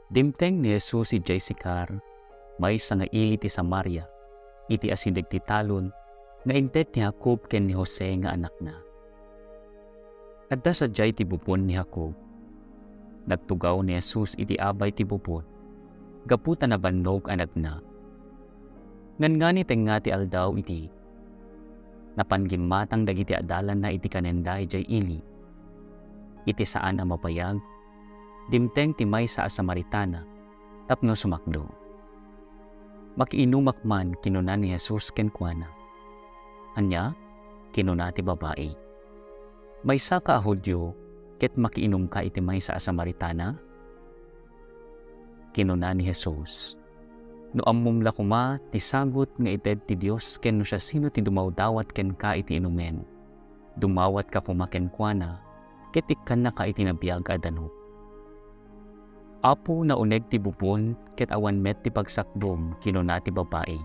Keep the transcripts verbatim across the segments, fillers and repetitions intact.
Dimteng ni Jesus idiay Sicar, maysa nga ili ti Samaria, iti asideg ti talon nga inted ni Jacob ken ni Jose nga anakna. Adda sadiay ti bubon ni Jacob. Nagtugaw ni Jesus iti abay ti bubon, gapu ta nabannog a nagna. Ngangani tengnga ti aldaw iti napan gimmatang dagiti adalanna iti kanenda idiay ili. Iti saan a mabayag, dimteng ti maysa a Samaritana tapno sumakdo. "Makiinumak man," kinuna ni Jesus kenkuana. "Ania?" kinuna ti babai. "Maysaka a Judio ket makiinumka iti maysa a Samaritana?" Kinuna ni Jesus, "No ammom la koma ti sagut nga ited ti Dios ken no siasino ti dumawdawat kenka iti inumen, dumawatka koma kenkuana ket ikkannaka iti nabiag a danum." "Apo, nauneg ti bubon ket awan met ti pagsakbem," kinuna ti babai.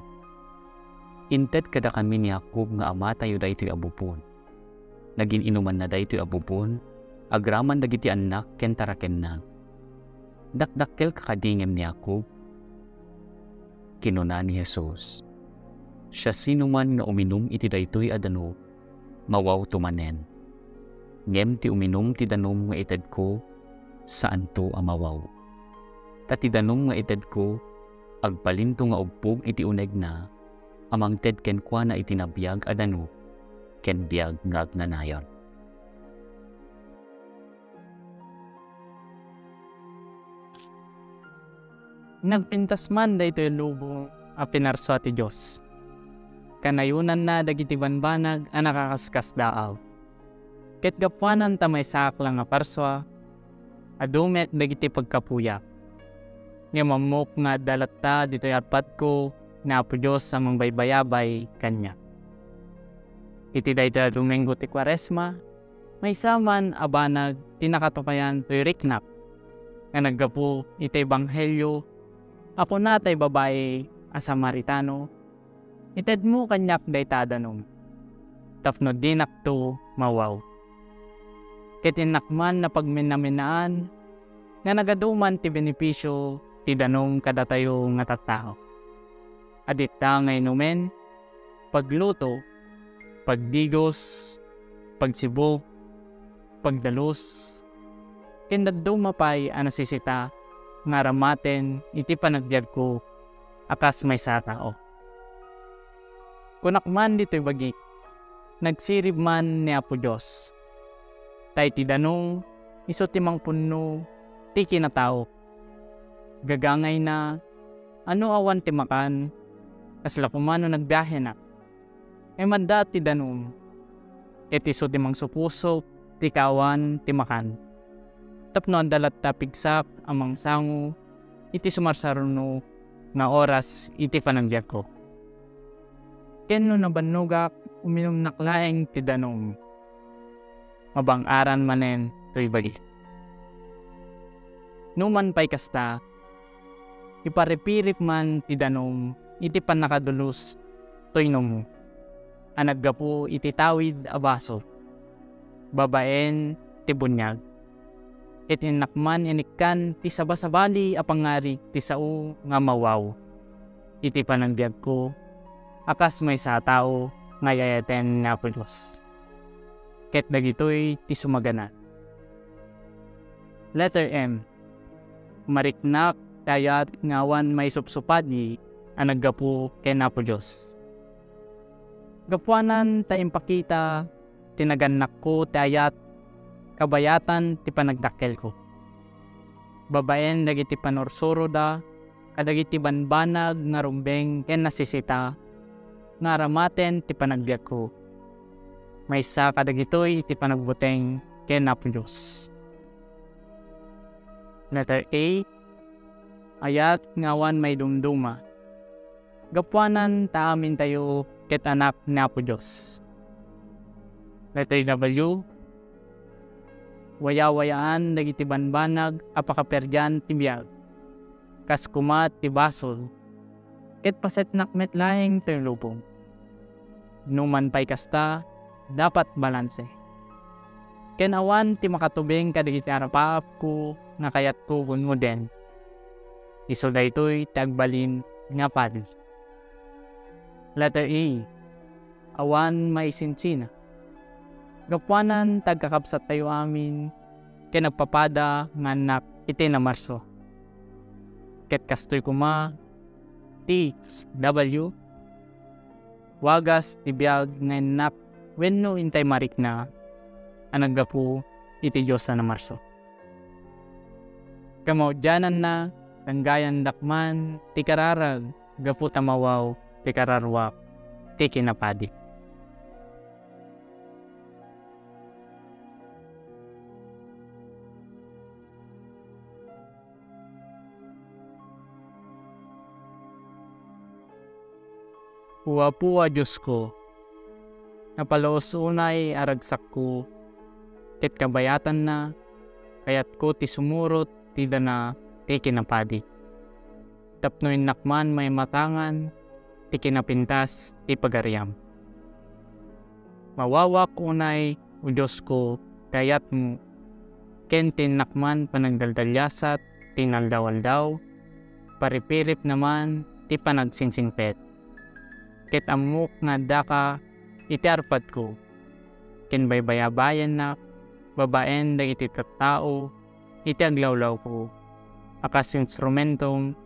"Inted kadakami ni Jacob nga amatayo daytoy a bubon. Nagin-inumanna daytoy a bubon agraman dagiti annak ken tarakenna. Dakdakkelka kadi ngem ni Jacob?" Kinuna ni Jesus, "Siasinoman nga uminum iti daytoy a danum, mawawto manen. Ngem ti uminum ti danum nga itedko, saanto a mawaw. Ta ti danum nga itedko, agbalinto nga ubbog iti unegna a mangted kenkuana iti nabiag a danum ken biag nga agnanayon." Nagpintas man daytoy a lubong a pinarsua ti Dios. Kanayonanna dagiti banbanag a nakaskasdaaw. Ket gapuanan ta maysaak la nga parsua, adu met dagiti pagkapuyak. Ngem ammok nga adda latta ditoy arpadko ni Apo Dios a mangbaybayabay kaniak. Iti daytoy a Domingo ti Kuaresma, maysa man a banag ti nakatukayan toy riknak nga naggapu iti ebanghelio a kuna tay babai a Samaritano, "Itedmo kaniak dayta a danum, tapno dinakto mawaw." Ket innak man napagminaminaan nga nagadu man ti benepisio ti danum kadatayo nga tattao. Adda nga inumen, pagluto, pagdigos, pagsibuk, pagdalus, ken dadduma pay a nasisita nga aramaten iti panagbiagko a kas maysa a tao. Kunak man ditoy bagik, nagsirib man ni Apo Dios. Ta iti danum, isu ti mangpunno ti kinatao. Gagangayna, a no awan ti makan, kasla koma no nagbiahena. Ngem adda ti danum, ket isu ti mangsupusop ti kaawan ti makan. Tapno adda latta pigsak a mangsango iti sumarsaruno nga oras iti panagbiagko. Ken no nabannogak, uminumnak laeng ti danum. Mabang-aran manen toy bagi. Numan pay kasta, iparipirip man ti danum iti pannakadulus toy numo a naggapu iti tawid a basol, babaen ti buniag. Ket innak man inikkan ti sabasabali a pangarig ti sao nga mawaw iti panagbiagko a kas maysa a tao nga ay-ayaten ni Apo Dios. Ket dagitoy ti sumagana. Letter M. Mariknak ti ayat nga awan maisupsupadi a naggapu ken Apo Dios. Gapuanan ta impakita ti nagannakko ti ayat kabayatan ti panagdakkelko. Babaen dagiti panursuroda kadagiti banbanag nga rumbeng ken nasisita nga aramaten ti panagbiagko. Maysa kadagitoy iti panagbuteng ken Apo Dios. Letter A. Ayat nga awan maidumduma. Gapuanan ta amintayo ket anak ni Apo Dios. Letter W. Wayawayaan dagiti banbanag a pakaperdian ti biag, kas koma ti basol, ket pasetnak met laeng toy lubong. Numan pay kasta, dapat balanse. Ken awan ti makatubeng kadagiti arapaapko nga kayatko gudgoden. Isu daytoy ti agbalin nga padi. Letter A. Awan maisinsina. Gapuanan ti agkakabsattayo amin ken nagpapada nga annak iti namarso. Ket kastoy koma ti W, wagas ti biag nga innak wenno intay marikna a naggapu iti Dios a namarso. Kamaudiananna, danggayandak man ti kararag gapu ta mawaw ti kararuak ti kinapadi. O Apo a Diosko, napaluos unay a ragsakko, ket kabayatanna, kayatko ti sumurot ti dana ti kinapadi. Tapno innak man maimatangan ti kinapintas ti pagariam. Mawawak unay, O Diosko, ti ayatmo, ken ti innak man panagdaldaliasat ti inaldaw-aldaw, paripiripna man ti panagsingsingpet. Ket ammok nga addaka iti arpadko, ken baybayabayannak babaen dagiti tattao iti aglawlawko a kas instrumentom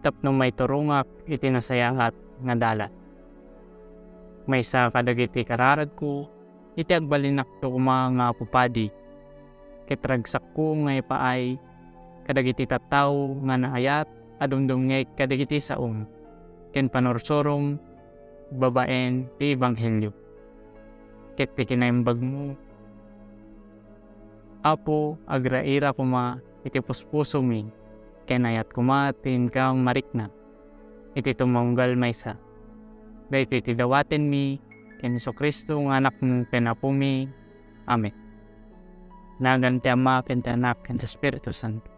tapno maiturongak iti nasayaat nga dalan. Maysa kadagiti kararagko iti agbalinnakto koma nga Apo Padi, ket ragsakko nga ipaay kadagiti tattao nga naayat a dumdumngeg kadagiti saom ken panursurom babaen ti ebanghelio ket ti kinaimbagmo. Apo, agraira koma iti puspusomi, ken ayat koma ti inkam marikna iti tumunggal maysa. Daytoy ti dawatenmi ken Jesu-Cristo nga Anakmo ken Apomi. Amen. Nagan ti Ama, ken ti Anak, ken ti Espiritu Santo.